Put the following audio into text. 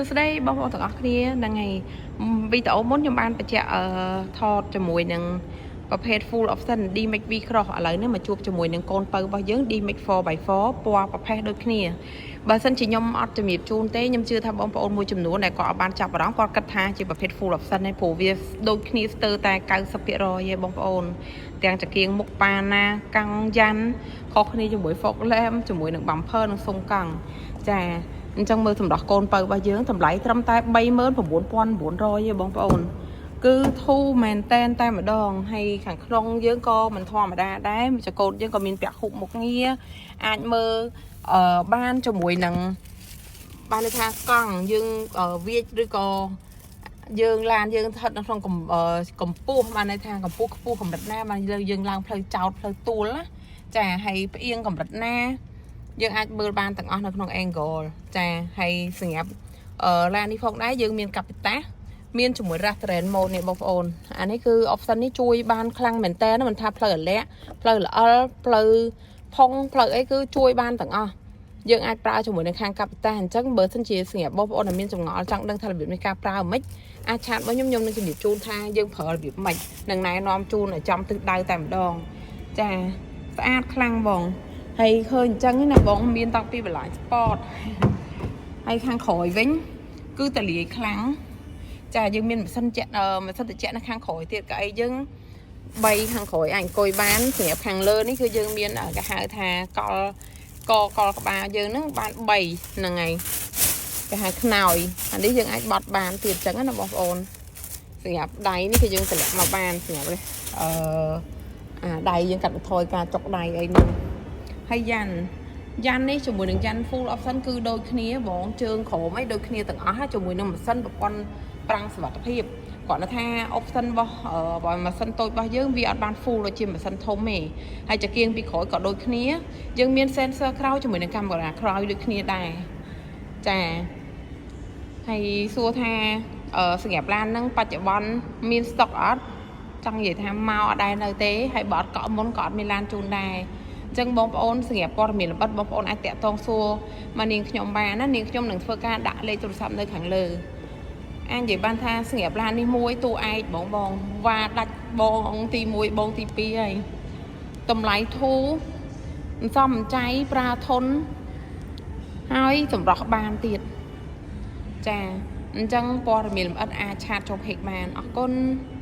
សួស្តីបងប្អូនទាំងអស់គ្នាហ្នឹងហើយវីដេអូមុនខ្ញុំបានបញ្ជាក់ថតជាមួយនឹងប្រភេទ full option D-Max V Cross ឥឡូវនេះមកជួបជាមួយនឹងកូនពៅរបស់យើង D-Max 4x4 ពណ៌ប្រផេះដូចគ្នាបើសិនជាខ្ញុំអត់ជំរាបជូនទេខ្ញុំជឿថាបងប្អូនមួយចំនួនដែលគាត់អត់បានចាប់អារម្មណ៍គាត់គិតថាជាប្រភេទ full option ទេព្រោះវាដូចគ្នាស្ទើរតែ90%ឯងបងប្អូនទាំងចង្គៀងមុខប៉ាណាកាំងយ៉ាន់ខុសគ្នាជាមួយ fog lamp ជាមួយនឹង bumper និងសុងកង់ចាអញ្ចឹងមើលសម្រស់កូនពៅរបស់យើងតម្លៃត្រឹមតែ39,900ទេបងប្អូន គឺធូរមែនតែនតែម្ដងហើយខាងក្នុងយើងក៏មិនធម្មតាដែរចកោតយើងក៏មានពាក់ហ៊ុបមុខងារអាចមើលបានជាមួយនឹងបានន័យថាកង់យើងវាចឬក៏យើងឡានយើងស្ថិតនៅក្នុងកម្ពស់បានន័យថាកម្ពស់ខ្ពស់កម្រិតណាបានលើយើងឡើងផ្លូវចោតផ្លូវទួលណាចាហើយផ្អៀងកម្រិតណា យើងអាចមើលបានទាំងអស់នៅក្នុង angle ចាហើយសម្រាប់ឡាននេះផងដែរយើងមានកាពីតាមានជាមួយ Rough Terrain Mode នេះបងប្អូនអានេះគឺ option នេះជួយបានខ្លាំងមែនតើមិនថាផ្លូវអាលាក់ផ្លូវល្អិលផ្លូវផុងផ្លូវអីគឺជួយបានទាំងអស់យើងអាចប្រើជាមួយនឹងខាងកាពីតាអញ្ចឹងបើសិនជាសម្រាប់បងប្អូនដែលមានចម្ងល់ចង់ដឹងថារបៀបនៃការប្រើមិនអាច chat របស់ខ្ញុំខ្ញុំនឹងជម្រាបជូនថាយើងប្រើរបៀបម៉េចនឹងណែនាំជូនឲ្យចំទិសដៅតែម្ដងចាស្អាតខ្លាំងបងហើយឃើញអញ្ចឹងណាបងមានតាំងពីបន្លាយ sport ហើយខាងក្រោយវិញគឺតលាយខ្លាំងចាយើងមានម៉ាស៊ីនជាក់ម៉ាស៊ីនត្រជាក់នៅខាងក្រោយទៀតកៅអីយើង3ខាងក្រោយអាចអង្គុយបានសម្រាប់ខាងលើនេះគឺយើងមានគេហៅថាកលកកលក្បាលយើងហ្នឹងបាន3ហ្នឹងហើយគេហៅខ្នើយអានេះយើងអាចបត់បានទៀតអញ្ចឹងណាបងប្អូនសម្រាប់ដៃនេះគឺយើងតម្លាក់មកបានសម្រាប់នេះអាដៃយើងកាត់បន្ថយការចុកដៃអីហ្នឹងហើយយ៉ាន់ យ៉ាន់នេះជាមួយនឹងយ៉ាន់ full option គឺដូចគ្នាបងជើងក្រោមអីដូចគ្នាទាំងអស់ហើយជាមួយនឹងម៉ាស៊ីនប្រព័ន្ធប្រាំងសុវត្ថិភាពគាត់ថា option របស់បើម៉ាស៊ីនតូចរបស់យើងវាអត់បាន full ដូចជាម៉ាស៊ីនធំទេហើយចង្គៀងពីក្រោយក៏ដូចគ្នាយើងមាន sensor ក្រោយជាមួយនឹងកាមេរ៉ាក្រោយដូចគ្នាដែរចាហើយសួរថាសម្រាប់ឡានហ្នឹងបច្ចុប្បន្នមាន stock អត់ចង់និយាយថាមកអត់ដែរនៅទេហើយបើអត់កក់មុនក៏អត់មានឡានជូនដែរអញ្ចឹងបងប្អូនសម្រាប់ព័ត៌មានលម្អិតបងប្អូនអាចតាក់ទងសួរមកនាងខ្ញុំបានណានាងខ្ញុំនឹងធ្វើការដាក់លេខទូរស័ព្ទនៅខាងលើអាចនិយាយបានថាសម្រាប់ឡាននេះមួយតួឯកបងបងវ៉ាដាច់បងទី1បងទី2ហើយតម្លៃធូរអន្សំចៃប្រើធនហើយសម្រស់បានទៀតចាអញ្ចឹងព័ត៌មានលម្អិតអាច chat ចូល page បានអរគុណ។